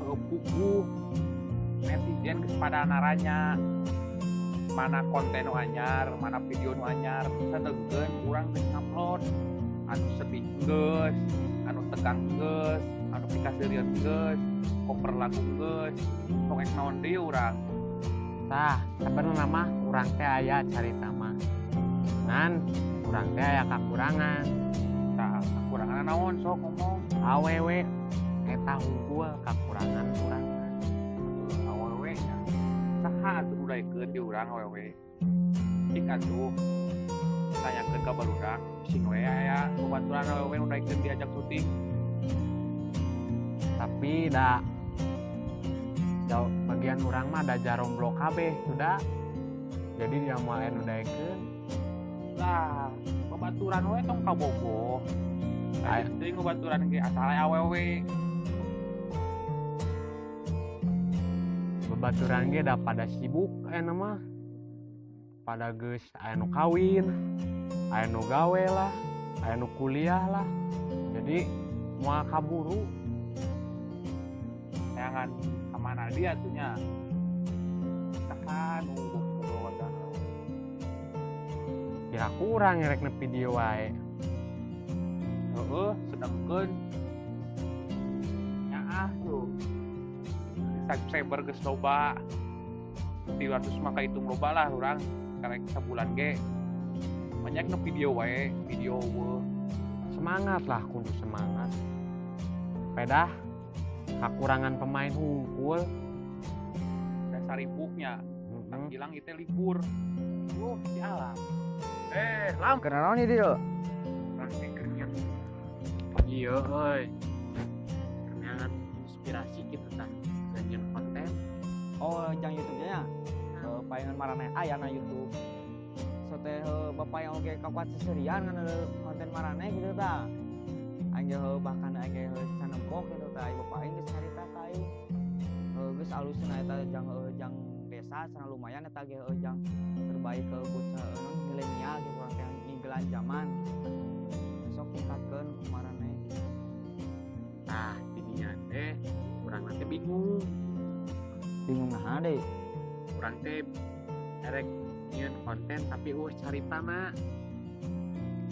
Puguh netizen geus pada naranya mana konten nu anyar, mana video nu anyar, sedengkeun urang geus ngupload anu sedih geus, anu tegang geus, anu pikaseurieun geus, cover lagu geus, sok ek naon deui urang. Tah, sabenerna mah urang teh aya carita mah. Ngan urang teh aya kakurangan. Tah, kakurangan naon, sok ngomong. Awewe eta hungkul kakurangan urang. Awewe nya. Saha atuh nu daekeun di urang awewe? Cik atuh tanyakeun ka barudak, sing we aya babaturan awewe nu daekeun diajak syuting. Tapi da jauh bagian urang mah da jaromblo kabeh sudah. Jadi dia moal aya nu daekeun. Lah, babaturan we tong kabogoh. Aya. Teuing babaturan ge asal aya awewe. Babaturan ge da pada sibuk aya mah. Pada geus aya nu kawin, aya nu gawe lah, aya nu kuliah lah. Jadi moal kaburu. Neangan ka mana dia atuh nya? Saha nu bogoh? Kira kurang rek video wae. Heeh, sedengkeun nyaah tuh. Subscriber geus loba. 300 mah kahitung loba lah urang. Karek sabulan ge banyak nu video wae, video we. Semangat lah, kudu semangat. Pedah kakurangan pemain hungkul. Dasar ribuknya. Tak hilang itu libur. Duh, di alam. Lam. Keur naon ieu, Dil? Rame keur. Iya euy. Neangan inspirasi gitu tah. Nyieun konten. Oh, jang YouTube nya. Palingan maraneh aya na YouTube. So teh bapak yang oge kakuat seserian ngan konten maraneh gitu tah. Aing ge bahkan aing ge can nempo gitu tah. Bapak aing geus carita ka aing. Geus alusna eta jang jang desa cenah lumayan eta ge jang terbaik ke bocah non milenial gitu urang teh ngigelan zaman. Besok tingkatkeun maraneh. Tah, didinya teh urang teh bingung. Bingung naha deui? Urang teh erek nyieun konten tapi eueuh caritana.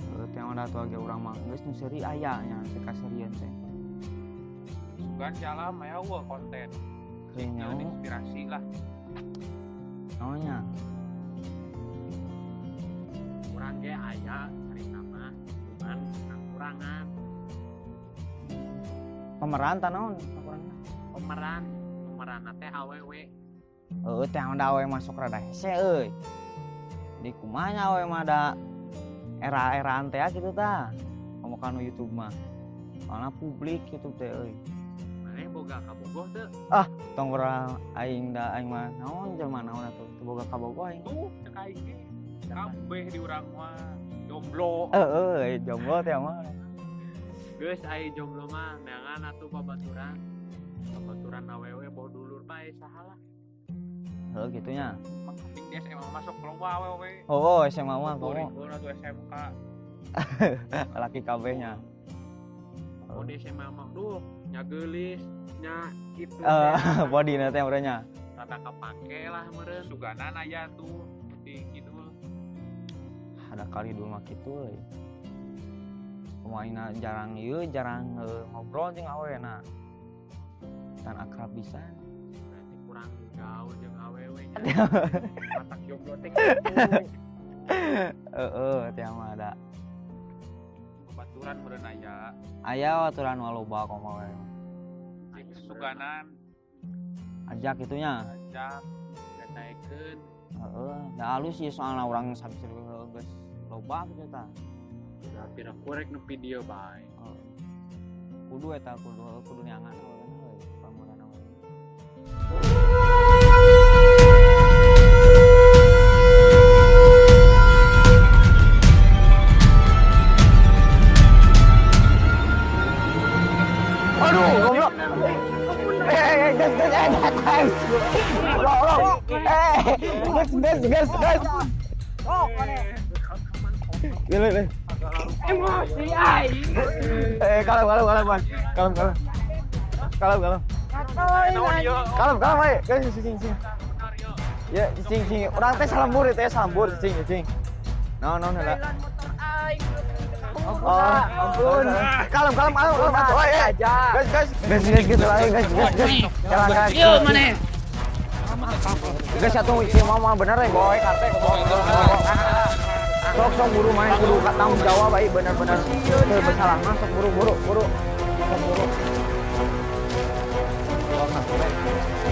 Heuh, teh mah atuh ge urang mah geus nu seuri aya nya teh kaseurieun teh. Sugan si alam aya eueuh konten. Heuh, Nyieun inspirasi lah. Naonnya? Urang ge aya carita mah, cuman kakurangan. Pemeran tah naon kakuranganna? Pemeran, pemeranna teh awewe. Heuh, teh mah da awewe masuk rada hese euy. Di kumaha nya awewe mah da era-eraan teh kitu tah. Komo kanu YouTube mah. Soalna publik YouTube teh euy. Maneh boga kabogoh teu? Ah, tong urang aing da aing mah naon jelema naon atuh teu boga kabogoh aing. Tuh, cek aing ge. Kabeh di urang mah jomblo. Heeh, jomblo teh mah. Geus ai jomblo mah neangan atuh babaturan. Babaturan awewe boh dulur bae saha lah. Heuh kitu nya. Mangkaning di SMA masuk loba awewe. Oh, SMA mah komo. Kurikulum atuh SMK. Laki kabeh nya. Oh, di SMA mah duh, nya geulis, nya itu. Body na teh meureun nya. Rada kapake lah meureun. Suganan aya tuh di kidul. Ada kali dulu mah kitu euy. Kumaha jarang ieu, jarang ngobrol jeung awewena. Tan akrab pisan. Berarti kurang gaul jeung awewe nya. Matak jomblo teh kitu. Heeh, teh mah ada. Babaturan meureun aya. Aya baturan mah loba komo we. Cik suganan. Ajak kitu nya. Ajak daekeun. Heeh, da alus sih soalna urang sabis geus loba kitu tah. Da pira korek nu video bae. Heeh. Kudu eta kudu kudu neangan awewe euy, pamuran awewe. Aduh, goblok. Gas, gas, gas. Goblok. Gas, gas, gas, gas. Oh, Gila, gila. Emosi aing. Kalem, kalem, kalem, Pan. Kalem, kalem. Kalem, kalem. Naon ieu? Kalem, kalem ayo. Guys, cicing, cicing. Ya, cicing, cicing. Urang teh salembur teh salembur, cicing, cicing. Naon, naon heula. Oh, ampun. Kalem, kalem, kalem, kalem atuh eh. Guys, guys. Guys, guys, gitu lagi, guys, guys, guys. Jalan guys. Yo mana? Guys, atuh ieu mah mah bener eh, boy, karte Sok sok buru main kudu tanggung jawab ai bener-bener teu bersalah mah sok buru buru buru. Sok buru. Sok, nah,